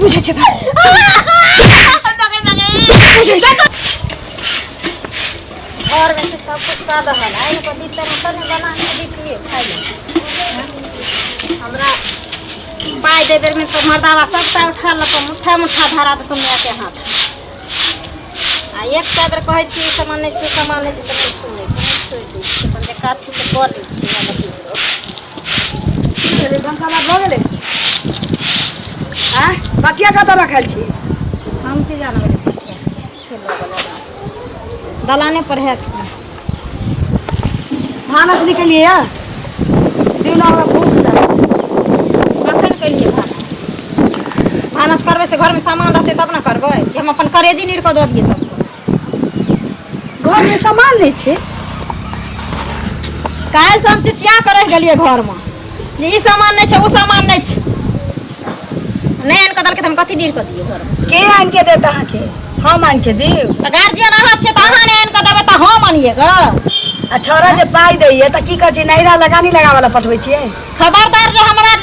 बुझै छै तऽ बुझै छै। घर में से सब कुछ कऽ दहल आइ ने दिते रह तऽ ने बना के दितियै खाइ लए। हमरा पाइ दे बेर में तऽ मर्दावा सबटा उठा लऽ मुठ्ठा मुठ्ठा धरा देतौ मायके हाथ। आ एक बेर कहै छियै ई सामान नहि छै, ओ सामान नहि छै, तऽ नहि सुनै छै, नहि छोड़ि दै छै। अपन जे काज छै से कऽ लै छियै। की भेलै? भनसा भात भऽ गेलै? आँय, बटिया कतऽ रखल छी? हम की जानबै के लऽ गेलै। दलाने पर हैत की। भानस निकलियै यऽ दिन हमरा भूख लागल। कखन केलियै भानस? भानस करबै से घरमे सामान रहतै तब ने करबै, कि हम अपन करेजी नीर कऽ दऽ दियै सबके? घरमे सामान नहि छै। काल्हि से हम चिचिया कऽ रहि गेलियै घरमे जे ई सामान नहि छै, ओ सामान नहि छै। नहि आनि कऽ देलकै तऽ हम कथी नीर कऽ दियै घरमे? के आनि के देत अहाँके? हम आनि के दियौ? तऽ गार्जियन अहाँ छियै तऽ अहाँ नहि आनि कऽ देबै तऽ हम अनियै गऽ? आ छौड़ा जे पाइ दैये तऽ की कहै छै, नैहरा लगानी लगाबऽ लए पठबै छियै? खबरदार जे हमरा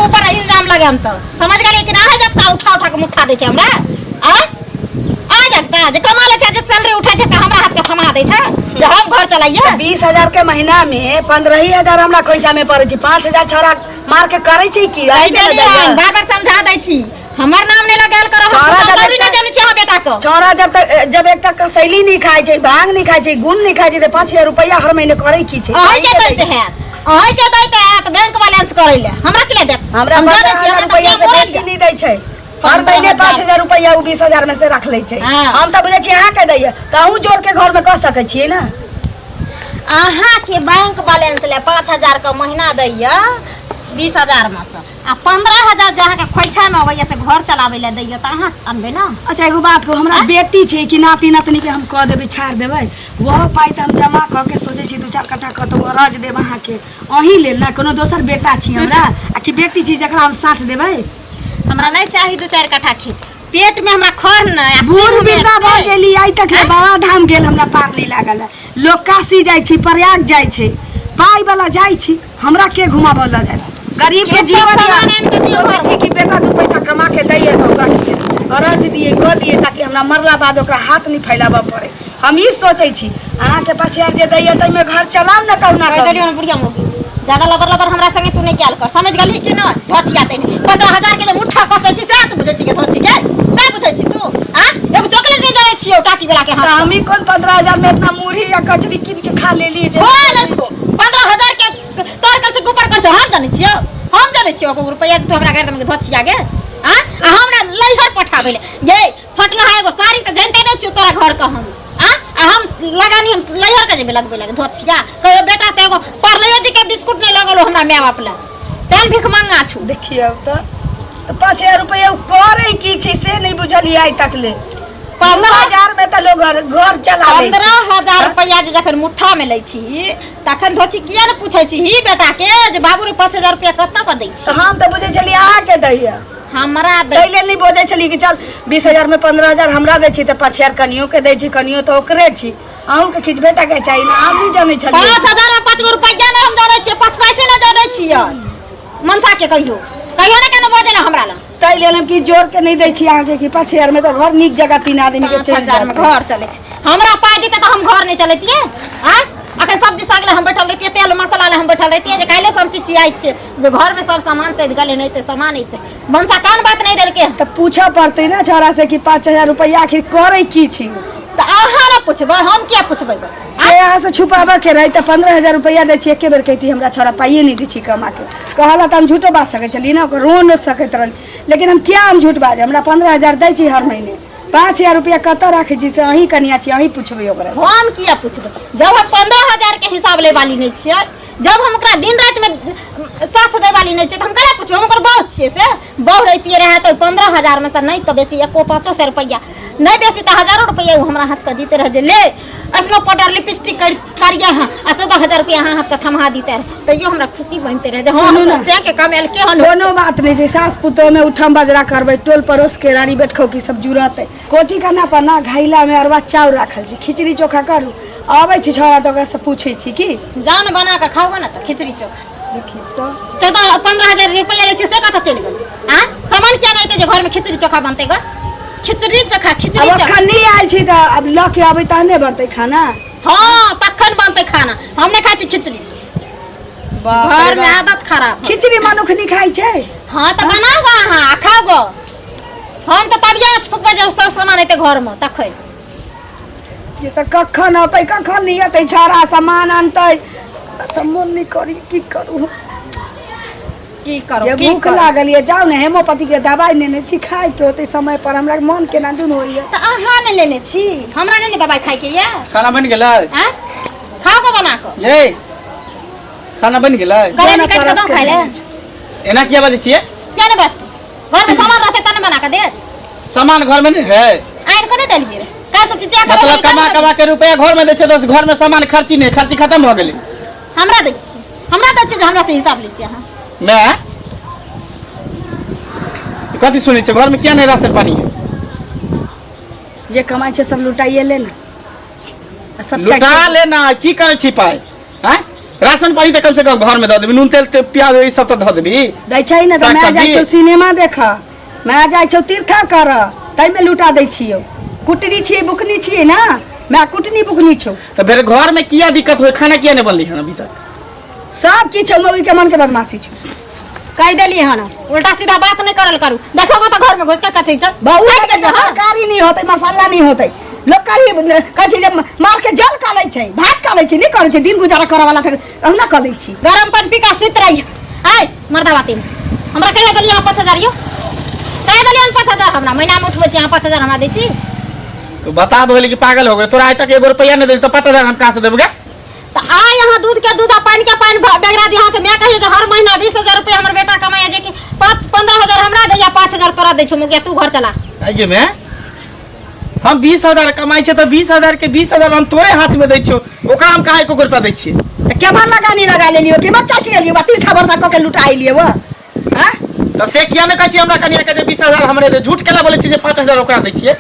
ऊपर इल्जाम लगायब तऽ समझ गेलियै कि ना? जगता उठा उठा के मुठ्ठा दै छै हमरा। आ आ जगता जे कमा लै छै, जे सैलरी उठै छै, से हमरा हाथ के थमा दै छै जे हम घर चलाइए। 20,000 के महीना में 15,000 हमरा खोइछा में पड़ै छै, 5,000 छौड़ा मार के करै छै की? कहि अहीं के ने देलियै दैये। बार बार समझा दै छी, हमर नाम नहि लगायल करब। हम छौड़ा जब कभी नहि जानै छी अहाँ बेटा के। छौड़ा जब तक जब एकटा कसैली नहीं खाइ छै, भांग नहीं खाइ छै, गुण नहीं खाइ छै, तऽ 5,000 रुपैआ हर महीने करै की छै? अहीं के दैत हैत, अहीं के दैत हैत बैंक बैलेंस करै ले। हमरा के देत? हमरा हम जानै 15 छी हजार हमरा तऽ रुपैआ से से बेसी नहीं दै छै। हर महीने 5,000 रुपैआ ओ 20,000 में से रख लै छै। हाँ। हम तऽ बुझै छियै अहाँके दैये, तऽ अहूँ जोड़ के घर में कऽ सकै छियै ने। अहाँ के बैंक बैलेंस ले 5,000 के महीना दैया 20,000 में से, आ 15,000 जे अहाँके खोइछा में अबैया से घर चलाबै लए दैया, तऽ अहाँ अनबै ने? अच्छा, एगो बात कहू, हमरा बेटी छै कि नाति नातनी के हम कऽ देबै, छाड़ि देबै? ओहो पाइ तऽ हम जमा कऽ के सोचै छी दू चारि कट्ठा कतहु अरज देब अहाँके, अहीं लेल ने। कोनो दोसर बेटा छी हमरा आ कि बेटी छी जकरा हम साँठ देबै? हमरा नहि चाही दू चारि कट्ठा खेत। पेट में हमरा खर नहि आ बूढ़ सिर में वृद्धा भऽ एते। गेली, आइ तक ले बाबा धाम गेल हमरा पार नहि लागल है। लोक काशी जाइ छै, प्रयाग जाइ छै, पाइ वाला जाइ छी, हमरा के घुमाबऽ लऽ जायत? गरीब के चुपचाप जीवन सामान आनि कऽ दियौ। सोचै छी कि बेटा दू पैसा कमा के दैये तऽ ओकरा किछु अरज दियै, कऽ दियै, ताकि हमरा मरला बाद ओकरा हाथ नहि फैलाबऽ पड़े। हम ई सोचै छी, अहाँके पछियार जे दैये ताहिमे घर चलाउ ने कहुना कहि कऽ। देलियौ ने बुढ़िया मौगी, ज्यादा लबर लबर हमरा संगे तू नहि कयल कर, समझ गेलही कि नहि? धोचिया तैने 15,000 के जे मुठ्ठा कसै छी सएह तू बुझै छी के धोची गे? सएह बुझै छी तू? आ एगो चॉकलेट नहि जरै छियौ टाटी वाला के तऽ हाथ। हमही कोन 15,000 में इतना मुरही या कचरी कीन के खा लेली जे हो देखो, 15,000 के तोर कर छै ऊपर कर छै। हम जानै छियौ, हम जानै छियौ एको रुपैआ तू हमरा घर में धोचिया गे। आ आ हमरा लैहर पठाबै ले गे फटलहा एगो साड़ी तऽ जानते नहि छियौ तोरा घर के हम। आ आ हम लगानी हम लैहर के जेबै लगबै लगे धोचिया। कहियो बेटा तऽ एगो पढ़लैयो जी के बिस्कुट नहि लगल हमरा माय बाप लए, तेल भीख मंगा छु। देखियौ तऽ 5,000 रुपैआ ओ करै की छै से नहि बुझलियै आइ तक ले। 15,000 में तऽ लोग घर घर चला लै छै। 15,000 रुपैआ जे जखन मुट्ठा में लै छी तखन धोची किया ने पूछै छी ही बेटा के जे बाबू रे, 5,000 रुपैआ कतऽ कऽ दै छी? तऽ हम तऽ बुझै छलियै अहाँके दैया। हमरा दै ताहि लेल नहि बजै छलियै कि चल 20,000 में 15,000 हमरा दै छी तऽ 5,000 कनियो के दै छी, कनियो तऽ ओकरे छी। अहूँके किछु भेटऽके चाही ने। हम नहि जनै छलियै। 5,000 में 5 गो रुपैआ नहि हम जनै छियै, 5 पैसे नहि जनै छियै। मनसा के कहियो कहियो ने केना बजै हमरा लग। ताहि लेल हम कि जोड़ के नहि दै छी अहाँके कि 5,000 में तऽ घर नीक जगह तीन आदमी के पाँच चलि हजार में जायत। घर चलै छै। हमरा पाइ देतै तऽ हम घर नहि चलैतियै? आँय, अखन सब्जी साग ले हम बैठल रहितियै, तेल मसाला ले हम बैठल रहितियै, जे काल्हि सब चीज चियाइ छियै जे घर में सब सामान सैध गेलै, नहि तऽ सामान अइतै। मनसा कान बात नहि देलकै। तऽ पूछऽ पड़तै ने छौड़ा से कि 5,000 रुपैआ आखिर करै की छी? तऽ अहाँ ने पुछबै, हम किया पुछबै? से अहाँ से छुपाबऽ के रहै तऽ 15,000 रुपैआ दै छी एके बेर कहिती हमरा छौड़ा पाइए नहि दै छी कमा के कहला तऽ हम झूठो बाज सकै छलियै ने, ओकर रो नहि सकैत रहली, लेकिन हम किया हम झूठ बाजब? हमरा 15,000 दै छी हर महीने, 5,000 रुपैआ कतऽ राखै छी से अहीं कनिया छी, अहीं पुछबै ओकरा। हम किया पुछबै जब हम 15,000 के हिसाब लै वाली नहि छियै? जब हम ओकरा दिन राति में साथ दै वाली नहि छियै तऽ हम केना पुछबै? हम ओकर बहू छियै। से बहू रहितियै रहए तऽ 15,000 में से नहि तऽ बेसी एको 500 रुपैआ नहि, बेसी तऽ हजारो रुपैआ ओ हमरा हाथ के दिते रहए जे ले ऐसनो पाउडर लिपस्टिक कर करिए हँ, आ 14,000 रुपैआ अहाँ हाथ के थमा दिते रहे तैयो हमरा खुशी बनते रहे जे हँ सुनू ने। से के कमेल केहन होइ। कोनो बात नहि छै, सास पुतोह में उठम बजरा करबै, टोल पड़ोस के रानी बेटखौकी सब जुड़तै। कोठी कना पर ना घैला में अरवा चाउर राखल छै, खिचड़ी चोखा करू। अबै छै छौड़ा तऽ ओकरा से पूछै छी की जान बना कऽ खाउ ने तऽ खिचड़ी चोखा। देखियौ तऽ 14-15 हजार रुपैआ लै छै से कतऽ चलि गेलै? आँ, सामान किया नहि एतै जे घर में खिचड़ी चोखा बनतै ग खिचड़ी चोखा खिचड़ी आब चोखा अखन नहि आयल छी तऽ आब लऽ के अबै तहने बनतै खाना हाँ तखन बनतै खाना हम नहि खाइ छी खिचड़ी बाप रे घर में बाप। आदत खराब है। खिचड़ी मनुख नहि खाइ छै हाँ तऽ बनाउ गऽ अहाँ आ खाउ गऽ हम तऽ तभिए आँच फुकबै जब सब सामान एतै घरमे तखन ये तऽ कखन अतै कखन नहि अतै छौड़ा सामान अनतै तऽ मोन नहि करी की करू की करू ये की भूख करू? लागल ये जाउ ने हेमोपैथी के दवाइ नेने छी खाइ के होतै समय पर हमरा मन केना दुन होइए तऽ अहाँ नहि लेने छी हमरा नहि ने दवाइ खाइके ये खाना बनि गेलै आँय खाउ गऽ बना कऽ ये खाना बनि गेलै गले बना काटि कऽ परस दऽ के खाइ ले देने एना किया बजै छियै किया नहि बाजतै घरमे सामान रहतै तब ने बना कऽ देत सामान घर में नहीं है आनि कऽ नहि देलियै रे काल्हि से चिचिया कऽ मतलब रखली, कमा तब कमा के रुपया घर में दै छै तऽ घर में सामान खर्ची नहीं खर्ची खत्म भऽ गेलै हमरा दै छी हमरा दै छी जे हमरा से हिसाब लै छी अहाँ मैं कथी सुनै छै घर में किया नहीं राशन पानी है जे कमाइ छै सब लुटाइए ले ने आ सब लुटा लेना की करै छी पाइ आँय राशन पानी तऽ कम से कम घर में दऽ देबी नून तेल ते प्याज ई सब तऽ धऽ देबी दै छै ने तऽ साग मैं जाइ सब्जी? छौ सिनेमा देखऽ मैं जाइ छौ तीर्था करऽ ताहिमे लुटा दै छियौ कुटनी छियै बुकनी छियै ने मैं कुटनी बुकनी छौ तऽ फेर घर में किया दिक्कत होय खाना किया नहीं बनली हन अभी तक सब किछु मौगी के मन के बदमाशी छौ कहि देलियै हन उल्टा सीधा बात नहि करल करू देखो तऽ घर में घुसि कऽ कथी छै बहुत काटि देलियै हन तरकारी नहि होतै मसाला नहि होतै लोक करी कहै छै जे मार के जल कऽ लै छै भात कऽ लै छै नहि करै छै दिन गुजारा करऽ वाला छै ओहुना कऽ लै छी गरम पानि पी कऽ सुति रही आय मर्दा बाती हमरा कहिया देलियै अहाँ 5000 यौ कहिया देलियै हन 5000 हमरा महीनामे उठबै छी अहाँ 5000 हमरा दै छी तो बता बोले कि पागल हो गए तोरा आइ तक एगो रुपया नहीं देल तो 5000 हम कहाँ से देबगे तऽ आइ अहाँ दूध के दूध आ पानि के पानि बेगरा दियौ अहाँके माय कहियो जे हर महीना 20000 रुपया हमर बेटा कमाइया जे कि पाँच 15000 हमरा दैया 5000 तोरा दै छौ मुगिया तू घर चला आइए मैं हम 20000 कमाइ छियै तऽ 20000 के 20000 हम तोरे हाथ में दै छियौ ओकरा हम कहाँ एको रुपया दै छियै तऽ केम्हर लगानी लगा लेलियो केम्हर चाटि लेलियो बा तीर्था बर्धा कऽ के लुटा एलियो वा हँ तऽ से किया नहि कहै छियै हमरा कनिया के जे 20000 हमरे दे झूठ केला बोलै छियै जे 5000 ओकरा दै छियै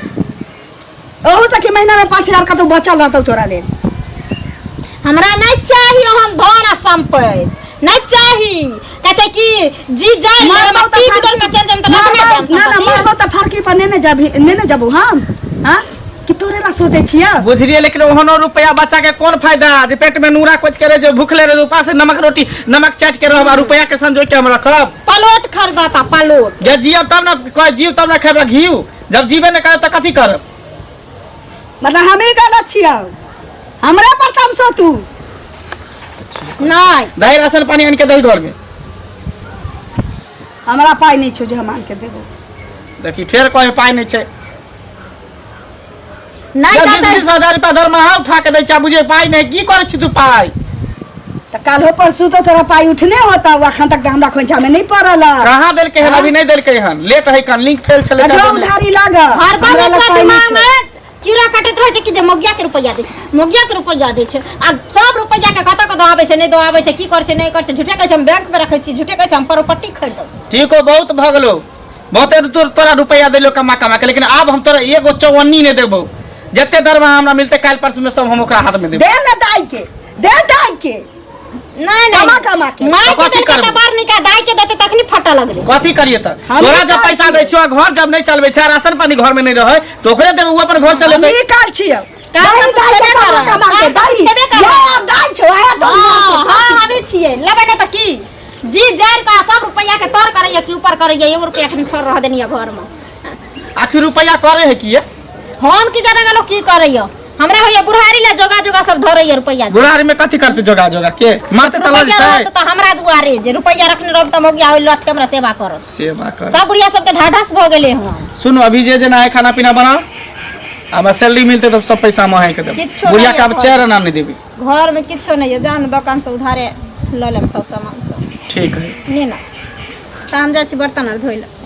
ओहू से कि महीना में 5000 कतौ बचल रहतौ तोरा लेल हमरा नहीं चाही ओहन धन आ संपत्ति नहीं चाही कहै छै कि जी जान मरबौ तऽ पी बिगड़ के चल जाम तऽ मरबौ लड़ने जाम ना ना संपत्ति मरबौ तऽ फरकी पर नेने जाबी नेने जाबू हम हाँ कि तोरे ला सोचै छियै बुझलियै लेकिन ओहनो रुपया बचा के कोन फायदा जे पेट में नूरा कोच के रहे जे भूखले रहे उपास से नमक रोटी नमक चाट के रहब आ रुपया के संजोय के हम रखब पलोट खरीदता पलोट जे जियब तब ना कह जीव तब ना खेब घी जब जीबे न करब तऽ कथी करब मतलब हमी गलत छियै हमरा पर तमसो तू नहीं दही राशन पानी आनि के दही घर में हमरा पाइ नहि छौ जे हम आनि के देबो देखी फेर कहे पाइ नहि छै नहीं जब तऽ बीस बीस हजार रुपया दरमाहा उठा के दै छै आ बुझे पाइ नहि की करै छी तू पाइ तऽ काल्हो परसू तऽ तोरा पाइ उठने होता अखन तक तऽ हमरा खोइछा में नहि पड़ल है। कहाँ देलकै हन अभी नहि देलकै हन लेट है कन लिंक फेल छलै जो उधारी लाग हरदम हमरा लग एकरा पाइ नहि दिमाग छौ। में कीड़ा काटैत रहै छै कि जे मोगिया के रुपैआ दै छै मोगिया के रुपैआ दै छै आ सब रुपैआ के कतऽ कतऽ आबै छै नहि दऽ आबै छै की करै छै नहि करै छै झूठे कहै छै हम बैंक में रखै छी झूठे कहै छै हम प्रॉपर्टी खरीदब ठीक हो बहुत भऽ गेलो बहुते तोरा रुपैआ देलो कमा कमा के लेकिन आब हम तोरा एगो चौवन्नी नहि देबो जते दरमाहा हमरा मिलते काल्हि परसू में सब हम ओकरा हाथ में देबो दे ने दाई के दे दाई के नहीं नहीं कमा कमा के। माय तो के कथी देलकै करबै? तऽ बड़ नीक आ दाई के देतै तखनी फटऽ लगलै कथी करिए तऽ हम तोरा ई जब काल पैसा छियै। दै छियौ आ घर जब नहि चलबै छै राशन पानी घर में नहि रहै तऽ ओकरे देबै ओ अपन घर चलेतै हम ई काल छियौ काल दाई तऽ दाई के छेबे कमा करब। कमा के काल तऽ दाई छेबे करब। ये दाई छौ आया तो हाँ हाँ हमी छियै लेबै नहि तऽ की जी जारि कऽ सब रुपैआ के तर करैया कि ऊपर करैया एगो रुपैआ एखन छोड़ रह देनिया घर में आखिर रुपैआ करे है की ये? हम की जाने गेलो की करैया हमरा होइया बुढ़ारी ले जोगा जोगा सब धरैया रुपैआ बुढ़ारी में कथी करते जोगा जोगा के मारते तऽ लग रुपैआ जेतै रहत तऽ हमरा दुआरे जे रुपैआ रखने रहब तऽ मौगिया ओहि लत के हमरा सेवा करत सेवा कर सब बुढ़िया सब तऽ ढाढस भऽ गेलै हँ सुनो अभी जे जेना है खाना पीना बनाओ हमरा सैलरी मिलते तब सब पैसा हम अहें के देब किच्छो बुढ़िया नहीं के आब है। चारि आना नहीं देबी घर में किछो नहीं है जान दोकान से उधारे लऽ लेब सब सामान सब ठीक है नहीं ना तऽ हम जाइ छी बर्तन आर धोइ लए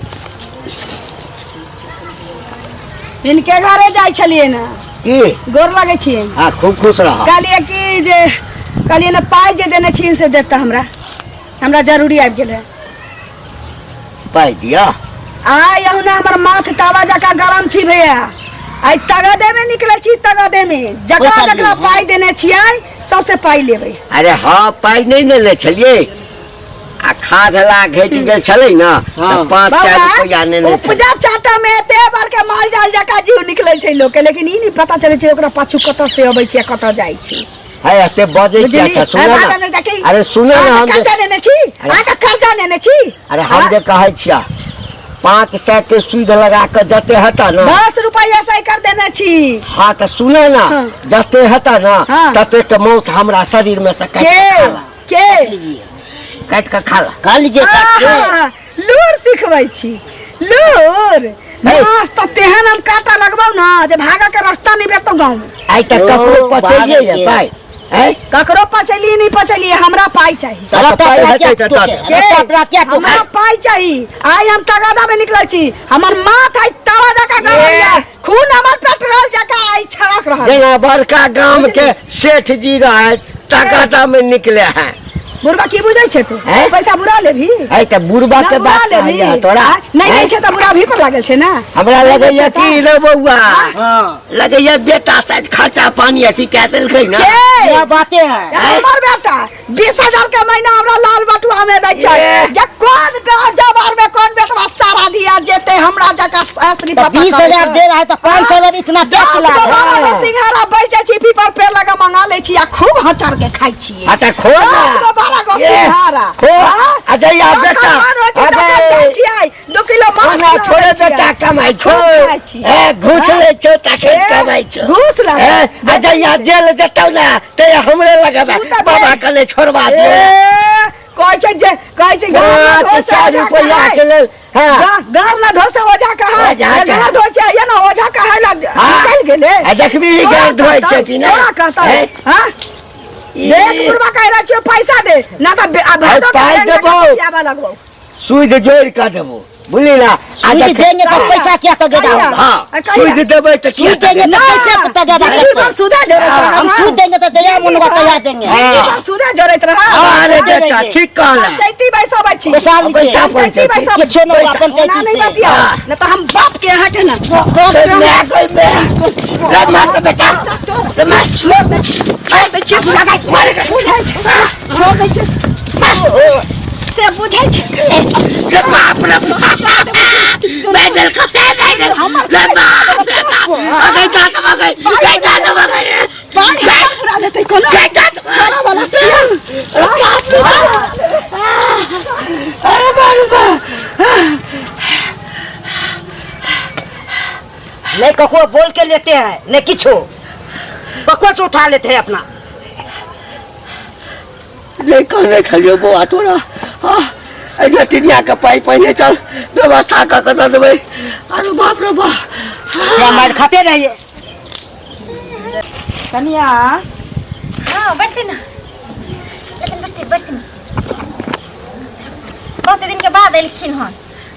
हिनके घरे जाइ छलियै ने की गोर लगै छियै हाँ खूब खुश रह कहलियै कि जे कहलियै ने पाइ जे देने छियनि से देता हमरा हमरा जरूरी आबि गेल है पाइ दिअ आइ अहुना हमर माथ तावा जकाँ गरम छी भैया आइ तगदे में निकलै छी तगदे में जकरा पैसा जकरा लियौ, पाइ देने छियै सबसे पाइ लेबै अरे हाँ पाइ नहि ने ले छलियै आ खाद ला घटि गेल छलै ने तऽ 500 रुपैआ नेने छलै। उपजा चाटा में एते बार के माल जाल जका जीव निकलै छै लोक के, लेकिन ई नहीं पता चलै छै ओकरा पाछू कतऽ से अबै छै आ कतऽ जाइ छै। है एते बजै छी। बुझली? अच्छा सुनो है, ना, भागल नहि देखी। अरे सुनो ना, अहाँके हम जे कर्जा लेने छी, अहाँके कर्जा लेने छी। अरे हम जे कहै छियै 500 के सूद लगा के जते हेतऽ ने 10 रुपैआ सही कर देने छी। हाँ तऽ सुने ना, हाँ। जते हेतऽ ना हाँ। तते के मांस हमरा शरीर में से काटि के के खा ला। के काटि के खा ला। खा लीजिए काट के। आहा, लूर सिखबै छी लूर। मास तऽ तेहन हम काटा लगबौ ना जे भागऽ के रास्ता नहीं भेटतौ गाँव में। आइ तक ककरो ओ, पचैलियै बाबा ये के। पाइ हैं? ककरो पचैलिए नहीं पचैलिए, हमरा पाइ चाही। तऽ पाइ रत्ता हेतै क्या तऽ दऽ टोके? देब। रत्ता अपना क्या टोके? हमरा पाइ चाही। आइ हम तगादा में निकलल छी, हमर माथ आइ तवा जकाँ गरम ये, खून हमर पेट्रोल जकाँ आइ छड़क रहल। जेना बड़का गाम के सेठ जी रहै तगादा में निकले हैं। बुढ़बा की बुझै छै तू? हैं? पैसा बुरा लेबही? है तऽ बुढ़बा ना के बुरा बात लेबही? कहलियै तोरा। आँय? नहीं हैं? दै छै तऽ बुरा भी पर लागल छै ना। हमरा नहीं दै लगैया छै कि तऽ? रे बौआ, हाँ। लगैया बेटा शायद खर्चा पानी अथी कए देलकै ना। के? क्या बातें हैं। हमर बेटा 20,000 के महीना हमरा लाल बटुआ में दै छै। ए। जे कोन जवार में कोन बेटवा सारा दिया जेते हमरा जकाँ असली तो पता बीस करै हजार छै। दे रहा है तो 500 में इतना क्या 10 खिला गो रहा 12 गो है? सिंघाड़ा बेचै छी, पीपर पेड़ लगा मंगा लै छी आ खूब हचर के खाइ छियै। आ तऽ खो ना। 10 गो 12 गो ए, सिंघाड़ा। खो। हाँ? आ जइया तखन बेटा, मन होइ छै अबे। तखन जाइ छियै, 2 किलो माछ ओना लऽ थोड़े लै छियै। बेटा कमाइ छौ। खूब खाइ छियै। ए, घूस हाँ? लै छौ तखन ए, कमाइ छौ। घूस लै। ए, आ जइया जेल जेतौ ने तहिया हमरे लगेबै। तू तऽ बाबा कने छोड़बा दियौ। ए, कहै छै जे कहै छै गाँव में पाँच धोसे सए ओझा रुपैआ कहै। के लेल। हाँ। गाँव में धोसे ओझा कहै। ओझा जे कहै। गाँव धोइ छै, ये ना ओझा कहै ला हाँ। निकलि गेलै। आ देखबी तोरा गाँव धोइ छै कहतौ, कि नहि? तोरा कहतौ, हैं? हाँ? ई- देख बुढ़बा कहि रहल छियौ पैसा दे ना तऽ आ भादो के पाइ बैंक देबौ। पियाबऽ लगबौ। सूद जोड़ि कऽ देबो बुझली ना। आ सूद देख- देंगे तो पैसा क्या तगेदा कहिया? होगा? हाँ, आ कहिया? सूद देबै तऽ किया सूद देंगे तगेदा? तो कैसे तगेदा जिंदगी करते? भर सूदे जोड़ैत हाँ, रहब, हम हाँ। सूद देंगे तो दया मुनवा तैयार देंगे। जिंदगी भर सूदे जोड़ैत रहब। हाँ, अरे दे बेटा देंगे। ठीक कहला। पंचायती बैसबै छी। पैसा लीजिए। पैसा पंचायती पंचायती। बैसबै किछो नहि पैसा। अपन ओना नहीं चैती से। बतियाउ हाँ। न तऽ हम बाप के अहाँ के ना रे माय गई माय। रे मार दे बेटा। रे मार। छोड़ दे, छोड़ दे छियै, मार मार रे। बुझै छै, छोड़ दै छियै से बुझै छै। रे बाप रे बाप। मैं दिल को रे मैं दिल। रे बाप रे बाप। अगई दांत मगई। गई दांत मगई। पाइ हमर पूरा लेतै कोनो गई दांत छोड़ा वाला छियै। अरे बाप रे बाप। अरे बाप रे बाप। नहीं कको बोल के लेते हैं नहीं किछो, कको से उठा लेते हैं अपना। नहीं कहने छलियौ बौआ तोरा। हाँ, एहि लटिनिया के पाइ पहिने चल व्यवस्था कऽ के दऽ देबै। अरे बाप रे बाप। या मार खाते रहिए। कनिया। हाँ, बैठते ना। लेकिन बैठते, बैठते ना। बहुत दिन के बाद एलखिन हन।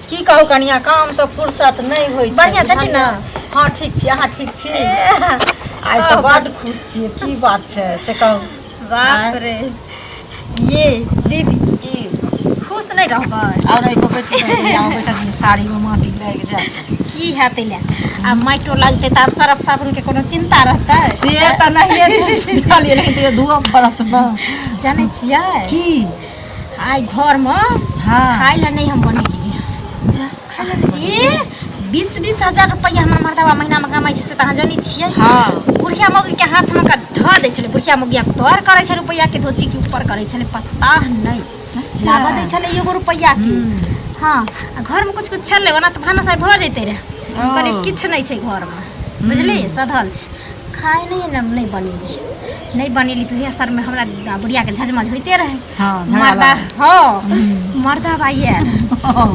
की कहू कनिया, काम से फुर्सत नहीं होइ छै। बढ़िआँ छथिन ने? हाँ ठीक छी, अहाँ ठीक छी? आइ तऽ बड खुश छी। की बात छै से कहू। बाप रे, ये दीदी की खुश नहीं रहबै? और एहि पर बैठू, आओ बेटा जी, साड़ी में माटी लागि जाय। की हेतै ले, आब माटि लगतै तऽ आब सरफ साबुन के कोनो चिंता रहतै? से तऽ नहिए छै बुझलियै, लेकिन तैयो धोअ पड़त ने। जानै छियै की? आइ घर में हाँ। खाय ला नहीं हम बनेलियै। जा, खाय ला नहि ये 20-20 हजार रुपैआ हमर मर्दवा महीना में कमाइ छै से तऽ अहाँ जानै छियै। हाँ। बुढ़िया मौगी के हाथ में धऽ दै छलै, बुढ़िया मौगिया तर करै छै रुपैआ के धोची के ऊपर करै छलै, पता नहि। अच्छा। लागऽ दै छलै एगो रुपैआ के। हाँ, आ घर में कुछ कुछ छलै, ओना तऽ भानस आइ भऽ जैतै रहए। कहलियै किछु नहि छै घर में, बुझली, सधल छै, खाय नहि ने, नहि बनेली, नहीं बनेली तऽ उएह सरमे हमरा बुढ़िया के झजमझ होइते रहे। हाँ, झगड़ा मर्दा लागल। हाँ, मर्दा भाई आयल।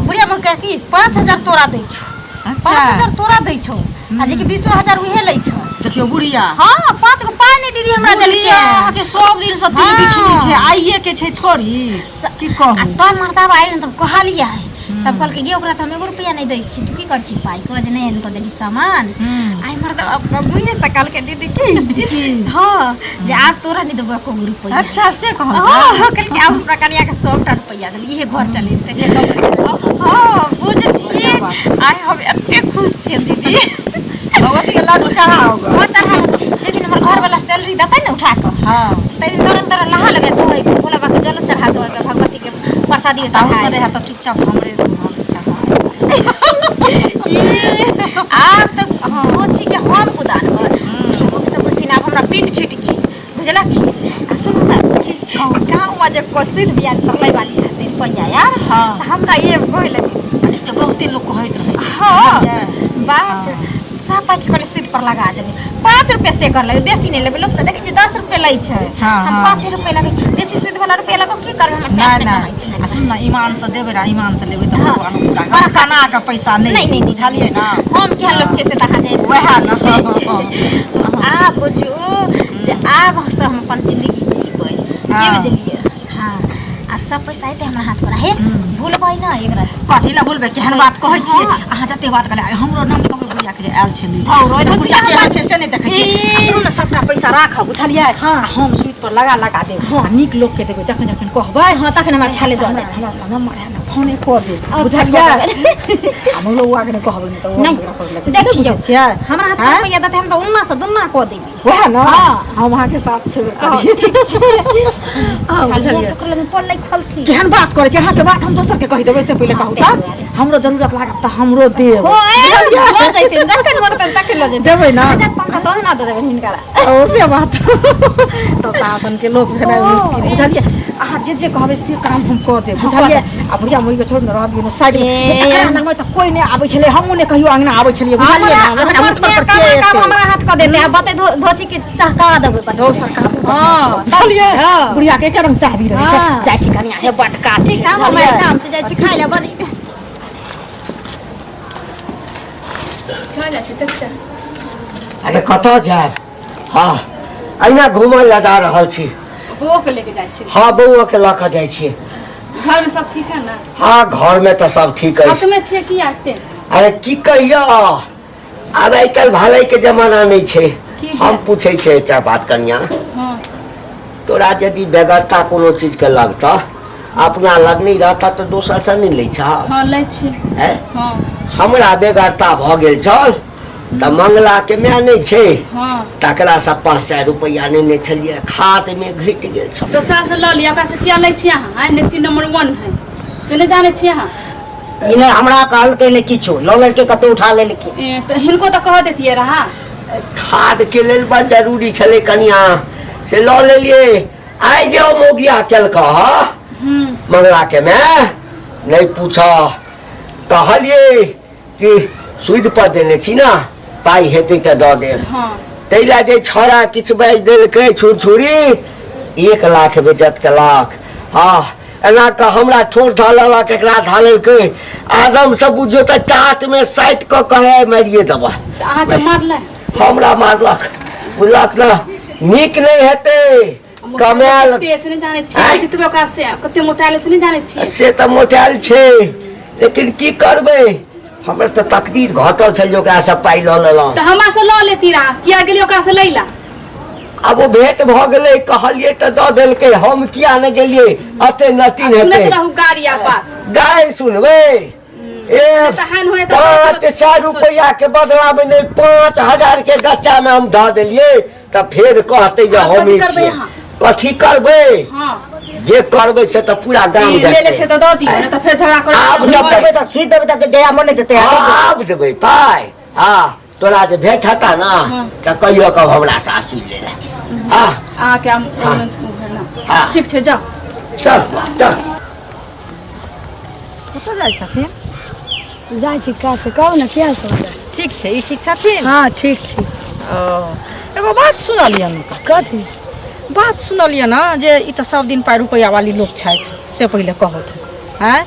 बुढ़िया मौका की 5,000 तोरा दै छौ। अच्छा। 5,000 तोरा दै छौ आ जेकि 20,000 उहे लै छौ। देखियौ बुढ़िया। हाँ, 5 गो पाइ नहि दीदी हमरा देलकै। बुढ़िया अहाँके सब दिन से तिल बिखनी छै, आइए के छै थोड़ी। की आ कहू। तब मर्दा आयल तब कहलियै, तब कहलकै गे ओकरा तऽ हम एगो रुपैआ नहि दै छी, तू की कर छी पाइ कह जे नहि आनि कऽ देली सामान। आइ मर्दा अपना मुँहे से कहलकै दीदी की हाँ जे आब तोरा नहि देबो एको गो रुपैआ। अच्छा से कहलकै। हाँ, कहलकै आब हमरा कनिया के सबटा रुपैआ देली, इहे घर चलेतै। जे कहबै। हाँ, बुझलियै, आइ हम एते खुश छियै दीदी। भगवती के लड्डू चढ़ाओ ग। हाँ, चढ़ा लेबै। जे दिन हमर घरवाला सैलरी देतै ने उठा कऽ, हाँ। ताहि दिन तुरंत तुरंत नहा लेबै, धोइ भोला बाबा के जलो चढ़ा देबै, भगवती के प्रसाद प्रसादी ताहू से रहै तऽ चुपचाप हमरे हम चाहब। आब तऽ पोछी के हम कुदानबै। हम सब बुझथिन आब हमरा पीठ छुटि गेल, बुझलखिन? आ सुनू ने, गाँवमे जे कोइ सुधि बियाह पर लै वाली हेतै रुपैआ यार, तऽ हमरा एगो कहै लए। ठीक छै, बहुते लोक कहैत रहै छै। हँ। बुझलियै? बात सब पाइके कहलियै सुदि पर लगा देबै, 5 रुपैआ से कर लेबै, बेसी नहि लेबै। लोक तऽ देखै छियै 10 रुपैआ लै छै। हँ, हम हँ। 5 रुपैआ लेबै, बेसी सुदि वाला रुपैआ लगो की करबै? हमर से नहि अपने कमाइ नहि छै। आ सुन ने, ईमान से देबै ने, ईमान से लेबै तऽ हँ। भगवान पूरा बड़ा कना के पैसा नहि। नहि, नहि, नहि। बुझलियै ने? हम केहन लोक छियै से तऽ अहाँ जानि। वएह ने। आब बुझू जे आब से हम अपन जिंदगी जीबै की। बुझलियै? हँ, आब सब पैसा एतै हमरा हाथ पर, हे भूलबै ना एकरा। कथी लए भूलबै? केहन बात कहै छियै? हँ। अहाँ जते बात कहले, हमरो नाम कहबै बुढ़िया के जे आयल छलै। हँ, रोज तऽ बुढ़िया बुढ़िया केहन छै से नहि देखै छियै? आ सुनू ने, सबटा पैसा राखब, बुझलियै? हँ। आ हम सूद पर लगा लगा देब आ नीक लोक के देबै। जखन जखन कहबै हँ, तखन हमरा खाली दऽ हमरा देब। हमरा नंबर है ने, फोने कऽ देब। अच्छा, बुझलियै? कऽ देबै। आ मौलौआ के नहि कहबै, नहि तऽ ओ नहि। झगड़ा करऽ लगतै। देखियौ, छियै हमरा हाथ आँय? रुपैआ देतै, हम तऽ उन्ना से दुन्ना कऽ देबै। वएह ने। हँ। हम अहाँके साथ छेबे करियै। हँ, बुझलियै? ककरो लग पोल नहि खोलथिन। केहन बात करै छै? अहाँके बात हम दोसर के कहि देबै से पहिले कहू ताहि तऽ दुआरे। हमरो जरूरत लागत तऽ हमरो देब। हो, लऽ जैथिन, जखन मन हेतनि तखन लऽ जैथिन। देबै ने? 1500 तऽ ओहिना दऽ देबनि हिनका। ओ से बात तब तऽ आसन के लोक भेनाइ मुश्किल, बुझलियै? अहाँ जे जे कहबै से काम हम कऽ देब, बुझलियै? आ बुढ़िया मुड़ी के छोड़ ने, रहऽ दियौ ने साइड मे। ए। एकरा लगमे तऽ कोइ नहि आबै छलै, हमहूँ नहि कहियो अङ्गना आबै छलियै, बुझलियै ने? हमरा ओकरा हमर मुँह पर से के कमा एतै? काम हमरा हाथ कऽ देतै आ बते धोची के चहका देबै पर। दोसर काम। हँ, बुझलियै? हँ। बुढ़िया के एके रंग साहबी रहै छै। हँ। जाइ छी कनिया हे, बड काज ठीक छै, छै, हम बुझलियै? काम से जाइ छी खाय लए बड़ी। कहाँ जाइ छी चचा? अरे कतऽ जायब? हँ, अहिना घूमय लए जा रहल छी। बौओ के लेके जाइ छी? हँ, बौओ के लऽ कऽ जाइ छियै। घर में सब ठीक है ना? हँ, घर में तऽ सब ठीक अछि। अपने छियै की आते? अरे की कहियो, आब आइ काल्हि भलाई के जमाना नहि छै। की भेल? हम पूछै छियै एकटा बात कनिया। हँ। तोरा यदि बेगरता कोनो चीज के लगतह, अपना लग नहि रहतह, तऽ दोसर से नहि लै छह? हँ, लै छी। हैं? हँ। हमरा बेगरता भऽ गेल छल तऽ मंगला के माय नहि छै? हँ। तकरासँ 500 रुपैआ नेने छलियै, खादमे घटि गेल छल। दोसरा से लऽ लिअ, ओकरा से किया लै छी अहाँ? आँय, नेती नंबर वन है से नहि जानै छी अहाँ? ई नहि हमरा कहलकै, नहि किछो, लऽ लेलकै, कतौ उठा लेलकै। ए, तऽ हिनको तऽ कह देतियै रहा। खादके लेल बड़ जरूरी छलै कनिया, से लऽ लेलियै। आइ जे ओ मौगिया केलकह मंगला के माय, नहि पूछ। कहलियै कि सूदि पर देने छी ने, पाइ हेतै तऽ दऽ देब। हँ। ताहि लए जे छौड़ा किछु बाजि देलकै छुरछुरी, 1 लाख बेजत केलक। हँ, एना कऽ हमरा ठोर धऽ लेलक, एकरा धऽ लेलकै। आदमसँ बुझियौ तऽ टाटमे साटि कऽ कहै मारिए देबह। तऽ अहाँके मारलै? हमरा मारलक, बुझलक ने? नीक नहि हेतै कमायल। कते से नहि जानै छियै? आँय? जितबै ओकरा से कते मोटायल से नहि जानै छियै? से तऽ मोटायल छै, लेकिन की करबै, हमर तऽ तकदीर घटल छल जे ओकरासँ पाइ लऽ लेलहुँ। तऽ हमरा से लऽ लेती रहा, किया गेली ओकरा से लै ला? आब ओ भेंट भऽ गेलै, कहलियै तऽ दऽ देलकै। हम किया नहि गेलियै? एते नटीन सुनैत हेतै। रहू गाड़ी आ बात। गाय सुनबै ए? तहन होय तऽ 500 रुपैआ के बदला मे नहि, 5000 के गच्चा मे हम दऽ देलियै तऽ फेर कहतै जे आब हम कथी ही करबै छियै। अहाँ? कथी करबै? हँ। जे करबै से तऽ पूरा गाम ई ले ले देखतै। छै तऽ दऽ दियौ, नहि तऽ फेर झगड़ा करब। आब जब देबै तऽ सुइ देबै तऽ जया मन नहि देतै। आब देबै पाइ। हँ, तोरा जे भेंट हेता ने तऽ कहियो कब हमरा सासु ले ले। हँ। अहाँके हम हँ। हँ। ठीक छै, जाउ। चल चल। कतऽ जाइ छथिन? जाइ छी काज से। कहू ने, किया समाचार? ठीक छै। ई ठीक छथिन? हँ, ठीक छी। ओ एगो बात सुनलियनि हुनका। कथी? बात सुनलियै ने जे ई तऽ सब दिन पाइ रुपैआ वाली लोक छथि, से पहिले कहत आँय?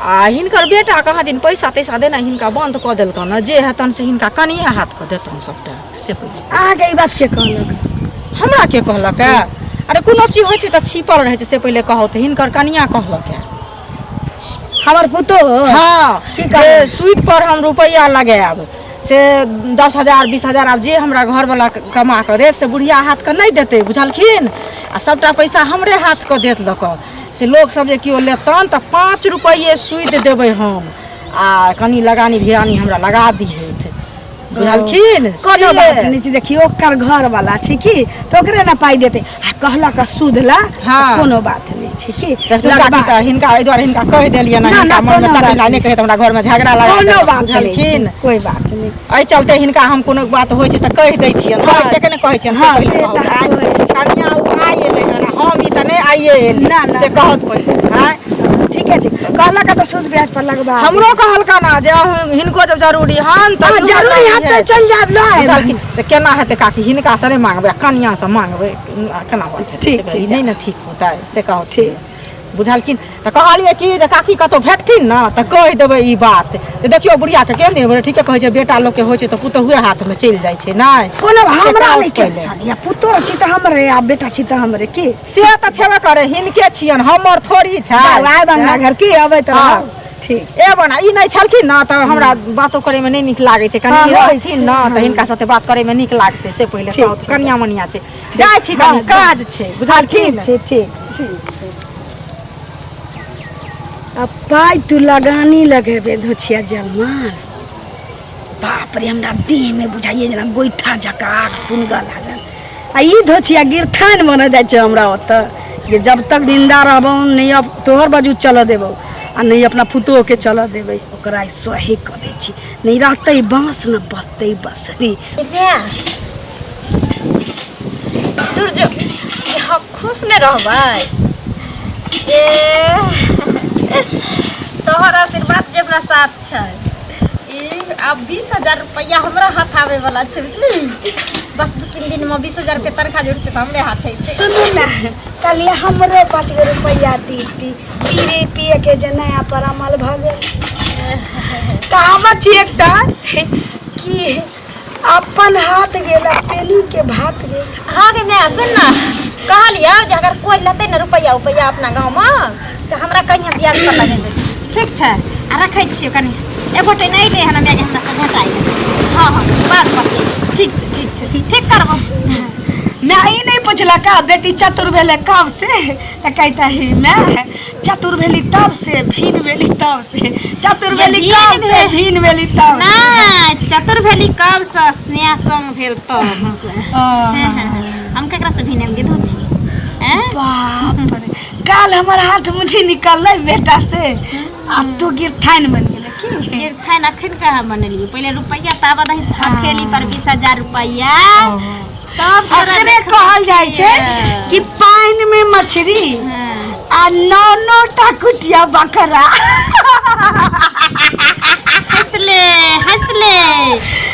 आ हिनकर बेटा कहाँ दिन पैसा तैसा देनाइ हिनका बन्द कऽ देलकनि ने, जे हेतनि से हिनका कनिए हाथ कऽ देतनि सबटा, से पहिले। अहाँके ई बात के कहलक? हमरा के कहलक? अरे कोनो चीज होइ छै तऽ छिपल रहै छै, से पहिले कहू तऽ। हिनकर कनिया कहलक। हमर पुतोह? हँ। की जे कहलक? सूद पर हम रुपैआ लगायब से 10,000 20,000, आब जे हमरा घरवला कमा कऽ देत से बुढ़िया हाथके नहि देतै, बुझलखिन? आ सभटा पैसा हमरे हाथके देत लऽ कऽ। से लोकसभ जे केओ लेतनि तऽ 5 रुपैए सूदि देबै हम, आ कनि लगानी भिरानी हमरा लगा दिहथि। बुझलखिन कोनो से। बात नहि छै देखियौ ओकर घर वाला छै की तऽ ओकरे ने पाइ देतै आ कहलक सूद ला हाँ। कोनो बात नहि छै की देखू काकी लगबा- तऽ हिनका एहि दुआरे हिनका कहि देलियनि ना, हिनका ना, मनमे कोनो तकलीफ बात नहि कहै तऽ हमरा घरमे झगड़ा लगा कोनो देलक, बात नहि छै, बुझलखिन कोइ बात नहि एहि चलते हिनका हम कोनो बात होइ छै तऽ कहि दै छियनि कहै छियै कि नहि कहै छियनि से हाँ, पहिले से कहू। तऽ आँय, कनिया ओ आइ एलै हन आ हम ई तऽ नहि आइए एली ना, ना। से कहत पहिले आँय ठीके छै कहलक तऽ सूद ब्याज पर लगबा हमरो कहलका ना जे हिनको जब जरूरी हन तऽ हाँ, जरूरी हैत तऽ चलि जायब लऽ आयब। बुझलखिन से केना हेतै काकी हिनका से नहि मांगबै आ कनिया से मांगबै केना बात हेतै ठीक से छै, नहि ने ठीक होतै से कहत ठीक बुझलखिन तऽ कहलियै कि जे काकी कतहु भेटथिन ने तऽ कहि देबै ई बात जे देखियौ बुढ़ियाके केहन नहि ठीके कहै छै बेटा लोकके होइ छै तऽ पुतहुए हाथमे चलि जाइ छै नहि कोनो हमरा कहत नहि पहिले। टेंशन यऽ पुतोह छी तऽ हमरे आ बेटा छी तऽ हमरे की से तऽ छेबे करे हिनके छियनि हमर थोड़ी छै जाउ, आयब अंगना घर की अबैत हाँ। रहब ठीक ए बना ई नहि छलखिन ने तऽ हमरा बातो करैमे नहि नीक लागै छै कनि हाँ, ई होइ रहथिन छै, ने हाँ। तऽ हिनका साथे बात करैमे नीक लागतै से पहिले ठीक कहू छै। कनिया मनिया छै जाइ छी कनि हाँ, काज छै हाँ, बुझलखिन ठीक छै ठीक आ पाइ तू लगानी लगेबे धोछिया जलमान बाप रे हमरा देह में बुझाइए जेना गोइठा जकाँ आग सुनगऽ लागल आ ई धोछिया गिरथान बनऽ जाइ छै हमरा ओतऽ जे जब तक जिंदा रहबौ नहि अब तोहर बाजू चलऽ देबौ आ नहि अपना पुतोहके चलऽ देबै ओकरा सही कऽ दै छी नहि रहतै बाँस ने बसतै बसरी दूर जो हम खुश नहि रहबै ए तोहर आशीर्वाद जे हमरा साथ छै ई आब 20,000 रुपैआ हमरा हाथ आबै वाला छै बुझली बस 2-3 दिन में 20,000 रुपया तनखा जुड़तै तऽ हमरे हाथ अयतै सुनू ने कहलियै हमरो 5 गो रुपैआ दीती पीरे पिए के जे नया पर अमल भऽ गेल कहावत छी एकटा कि अपन हाथ गेल आ पेनी के भात गेल हाँ गे माय सुन ना कहलियौ जे अगर कोई लेतै ने रुपैआ उपैआ अपना गाँवमे तऽ हमरा कहिया ब्याज पर लगेबै ठीक छै आ रखै छियौ कनि एक गोटे नहि एलै हन माय जे हमरा से भेंट आइ हँ हँ बात बतियै छी ठीक छै ठीक छै ठीक करबो माय ई नहि पुछलक बेटी चतुर भेलै कब से तऽ कहता ही माय चतुर भेली तब से भीन भेली तब से चतुर भेली भीन कब से भेल। भीन भेली तब से। नहि चतुर भेली कब से स्नेह संग भेल तब से हम केकरा से भीन गेल छी हैं बाप रे काल हमर हाथ मुठी निकललै बेटा से आ तू गिरथाइन बनि गेलै की गिरथाइन अखन कहाँ बनेलियै पहिले रुपैआ ताबत दही हथेली पर 20,000 रुपैआ तब तोरा अकरे कहल जाइ छै कि पानि में मछली आ नौ नौ टा कुटिया बकरा हंसले हंसले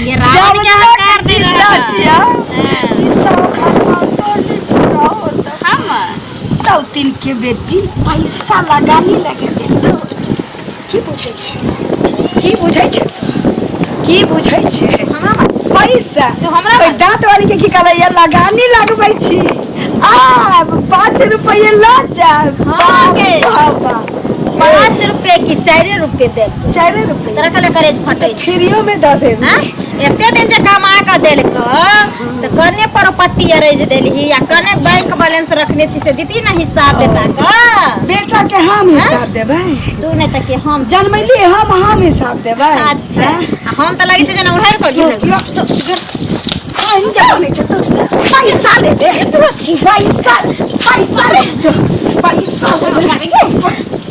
ये जब रावण के तक हकार दे जिंदा रहा छिया ई सब खरमा तो नहीं पूरा होता हम सौतीन के बेटी पैसा लगानी लगे तो की बुझै छै की बुझै छै की बुझै छै पैसा तो हमरा ओहि दाँत वाली के की कहलै ये लगानी लगबै छी आब 5 रुपये लऽ जायब हाँ गे। बाबा 5 रुपये की 4 रुपये दे 4 रुपये तोरा कहले करेज फटै छै फ्रीओ में दऽ देब हाँ? एते दिन जे कमा कऽ देलक तऽ कने प्रॉपर्टी अरेज देलही आ कने बैंक बैलेंस रखने छी से दीदी ना हिसाब बेटा के बेटा के हम हिसाब देबै तू नहि तऽ के हम जनमैली हम हिसाब देबै अच्छा आ हम तऽ लगै छै जेना उड़ारि कऽ अहीं जमाने छै तू पैसा लेबे पैसा पैसा ले पैसा लेबे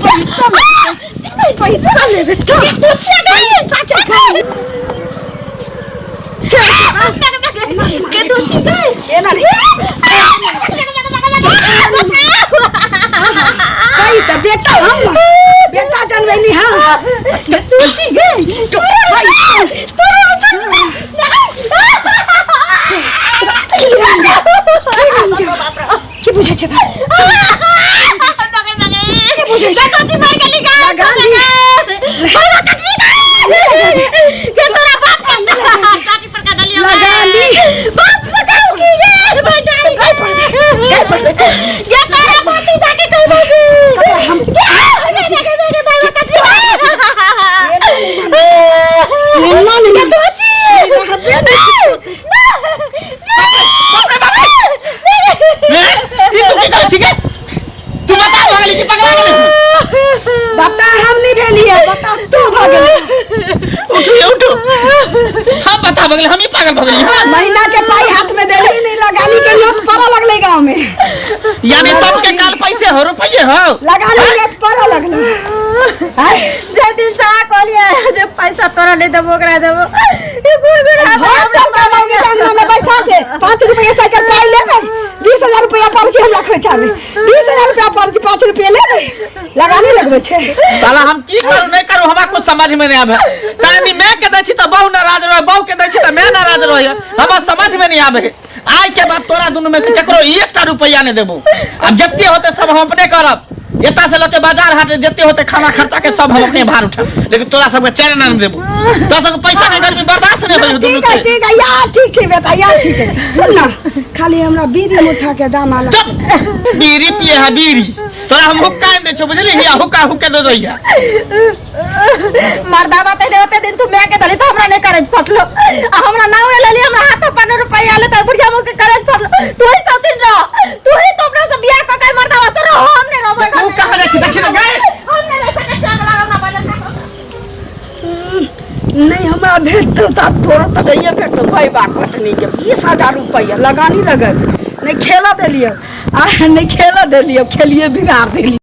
पैसा लेबे पैसा लेबे तो पैसा के खाली एना नहीं पैसा बेटा हम बेटा जनमैली हाँ तू छी गे की बुझै छै की बुझै छै लगा ली ई तू की करै छी गे गेलियै बता तू भऽ गेलै उठू ये उठू हम बता भऽ गेलै हम ही पागल भऽ गेलियै हाँ? महीना के पाई हाथ में देली नहीं लगानी के नोट पड़ऽ लगलै गाँव में यानी सबके काल पैसे हो रुपये हो लगानी नोट पड़ऽ लगलै आय, जे दिन से अहाँ कहलियै जे पैसा तोरा नहि देबो ओकरा देबो ई घूर घूर भोर तक कमाओगे तो अंगना में बैठा के 5 रुपया साइकिल पाई लेबै 20,000 रुपया पड़ै छै हमरा खोइछा में 20,000 रुपया पड़ै छै 5 रुपया लेबै लगानी लगबै छै साला हम की करू नहीं करू हमरा कुछ समझ में नहीं आवे साला नी मैं के दै छी त बहु नाराज रहे बहु के दै छी त मैं नाराज रहे हमरा समझ में नहीं आवे आइ के बाद तोरा दुनू में से केकरो एकटा रुपया नहीं देबो अब जते होते सब हम अपने करब एता से लके बाजार हाट जते होते खाना खर्चा के सब हम अपने भार उठाब लेकिन तोरा सबके चैन ना देबो तोरा सबके पैसा के गर्मी बर्दाश्त नहीं होई दुनू ठीक है के ठीक है यार ठीक छै बेटा यार ठीक छै सुन ना खाली हमरा बीड़ी मुठा के दाम आला चुप बीड़ी पिए है बीड़ी तोरा हम हुक्का आनि दै छौ बुझली हिया हुक्का हुक्के दे दैया मर्दावा पहले ओते दिन तू मैं के दली तो हमरा नहीं करज फटलो आ हमरा नाव लेली हमरा हाथ पर रुपया ले त बुढ़िया मुंह के करज फटलो तू ही सब दिन रह तू ही तो अपना से बियाह क के मर्दावा से रह हम नहीं रहबै तू कहाँ जाइ छी देखी ने गए हम नहीं रह सकै छी अगला हमरा बदल नहीं हमरा भेटतौ तऽ आब तोरो तऽ नहिए भेटतौ भाई बा कटनीके 20,000 रुपैआ लगानी लगेबै नहि खेलऽ देलियै आ नहि खेलऽ देलियै खेलिए बिगाड़ देलियै।